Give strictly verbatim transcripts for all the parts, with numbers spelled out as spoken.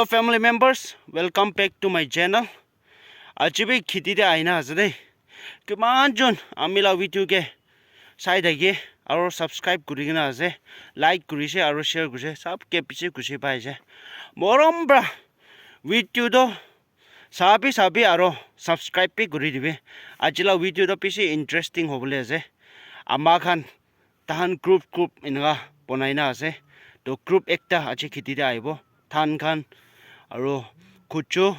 Family members, welcome back to my channel. Aji bi kheti te aina ase de. Kiman jon ami la video ke sai thaki aro subscribe kuri kena ase, like kuri se aro share kuri se, sab ke piche khushi pai ase. Morom pra video to sabi sabi aro subscribe bi kuri dibi. Aji la video to bishi interesting hobole ase. Ama khan tahan group group eneka bonai na ase. To group ekta aji kheti te ahibo. Than khan aro kuchu,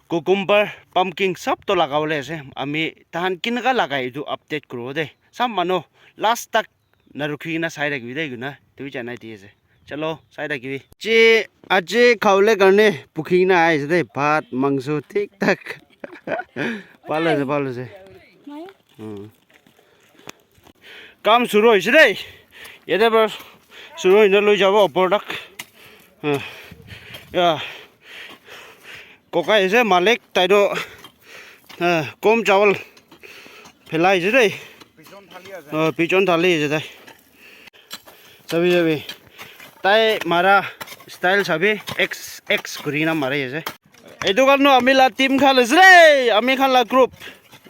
cucumber, pumpkin sab to lagabole ase. Ami tahan kineka lagai etu update kuribo de. Sab manu last tak na rukhi kena sai thakibi de koina etu bi janai di ase. Chalo, sai thakibi. Aji, aji khabole karne bukhi kena ahi ase de. Bhat, mangso, thik thak. Bhal ase, bhal ase. Hmm. Kam suru hoise de. Yate para suru hoina loi jabo upor tak. Ah, ya. Kokai ase malik, tai to, ah, kom chawal phelai ase de. Oh, pichon thali ase tai. Sabi, sabi. Tai mara style sabi, X, X kuri kena mari ase. Etu khan toh ami la team khan ase re, ami khan la group.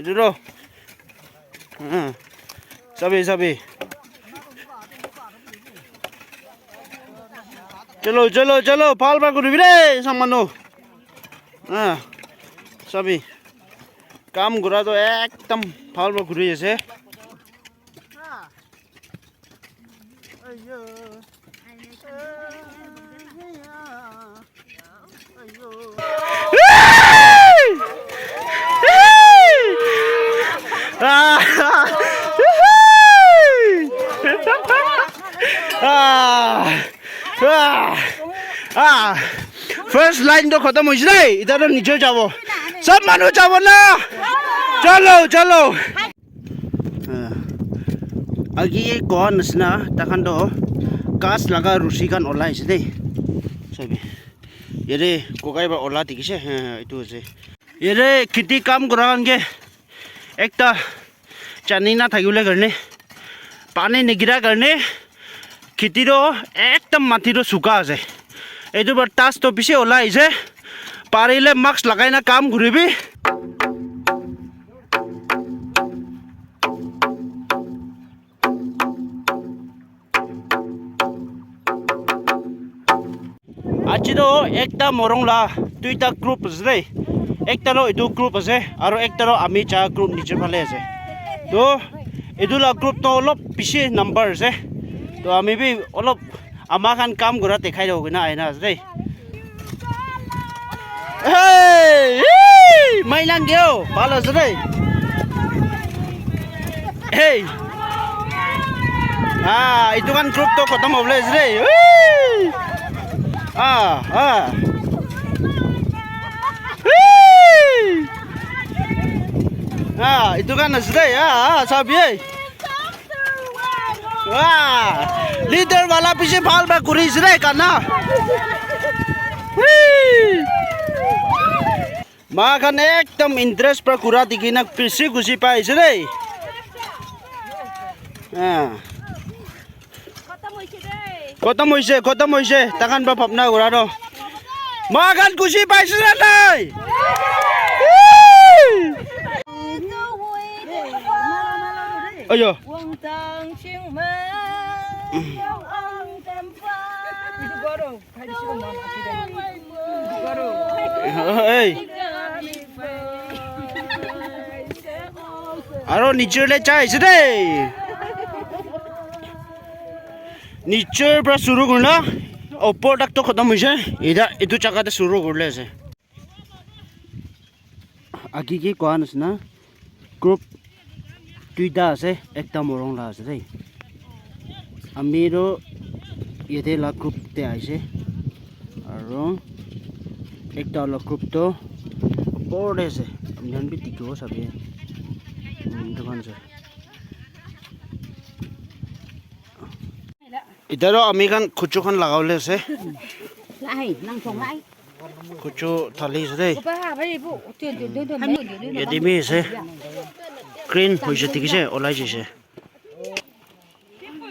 Etu toh. Ah. Sabi, sabi. Chalo, chalo, chalo, bhal bhal kuribi re, sob manu. Ah. Sabi. Kam kura toh ekdam bhal bhal kuri ase. Ah! Ah! Ah! Ah! First line toh khatam hoise de, eta toh niche jabo. Sob manu jabo na? Chalo, chalo. Ah, agi koa nisna, takhan toh ghas laga rusi khan olai ase de. Sabi. Yate kokai para ola dikhi ase. Ha, etu ase. Yate kheti kam kura khan ke ekta chani na thakibole karne, pani nigira karne, kheti toh ekdam mati toh suka ase. Etu para dust toh bishi olai ase. Parile mask lagai na kam kuribi. Aji toh ekta morung la duita group ase de. Ekta toh etu group ase, aro ekta toh ami ja group niche phale ase. Toh etu la group toh olop bishi number ase. Toh ami bi olop ama khan kam kura dikhai dibo koina ahina ase de. Hey, hey, mai lang gyo, bhal ase de. Hey. Ah, etu khan group toh khatam hobole ase de. Hey. Ah, ah. Hey. Ah, etu khan ase de. Ah, ah, sabi, hey. Wah, leader wala bishi bhal para kuri ase de gana. Wee. Ma khan ekdam interest para kura dikhi na bishi khushi pai ase de. Ah. Khatam hoise, khatam hoise, takhan para bhabna kura toh. Ma khan khushi paise na nai? Ayo. Hey. Aro niche le jai ase de. Niche pra shuru kurina upor tak toh khatam hoise. Eta etu jaga te shuru kurile ase. Agi ke koa nishina group duita ase, ekta morung la ase de. Ami toh yate la group te ahise. Aro ekta la group toh upor te ase. Ami khan bi dikhibo sabi. Umm, etu khan ase. Eta toh ami khan khuchu khan lagabole ase. Khuchu thali ase de. Yate bi ase. Green hoise, dikhi ase, olai jaise.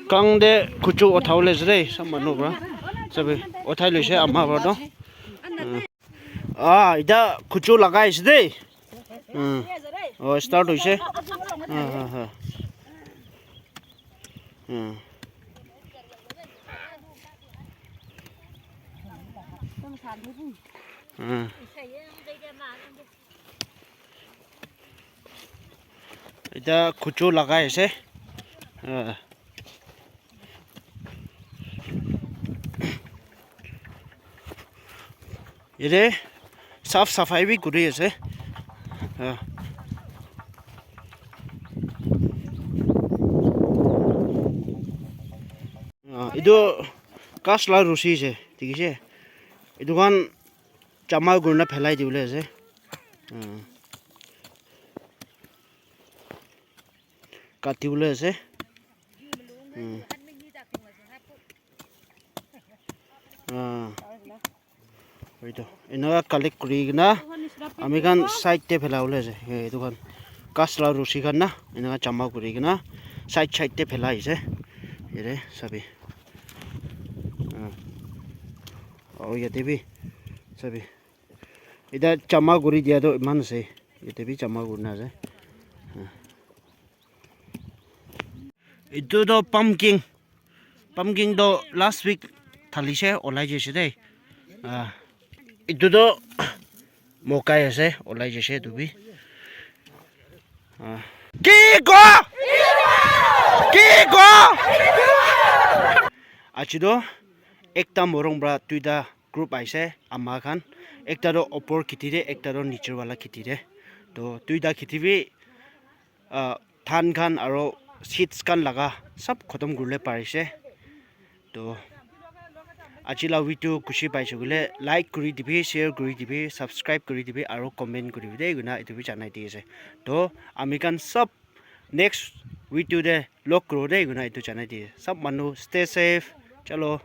Kang te khuchu uthabole ase de, sob manu pra. Sabi, uthai loise ama para toh. Ah, ida khuchu lagai ase dei. Hmm. Oh, start hoise. Ha, ha, ha. Hmm. Hmm. Ida khuchu lagai ase. Ah. Yate saf safai bi kuri ase. Ah. Ah, etu ghas la rusi ase, dikhi ase? Etu khan jama kurina phelai dibole ase. Ah. Kati bole ase. Hmm. Ah. Etu eneka collect kuri kena ami khan side te phelai bole ase. Eh, etu khan ghas la rusi khan na eneka jama kuri kena side side te phelai ase. Yate sabi. Ah. Oh, yate bi sabi. Eta jama kuri dia toh eman ase. Yate bi jama kurina ase. Etu toh pumpkin. Pumpkin toh last week thalise, olai jaise dei. Ah, etu toh mokai ase, olai jaise etu bi. Ah. Ki ko? Ki ko? Aji toh ekta morung pra duita group aise, ama khan. Ekta toh upor kheti te, ekta toh niche wala kheti te. Toh duita kheti bi, ah, dhan khan aro seeds khan laga sob khotom kuribole parise. Toh aji la video khushi paise koile like kuri dibi, share kuri dibi, subscribe kuri dibi aro comment kuri dibi de koina etu bi janai di ase. Toh ami khan sob next video te log kuro de koina etu janai di ase. Sob manu stay safe. Chalo.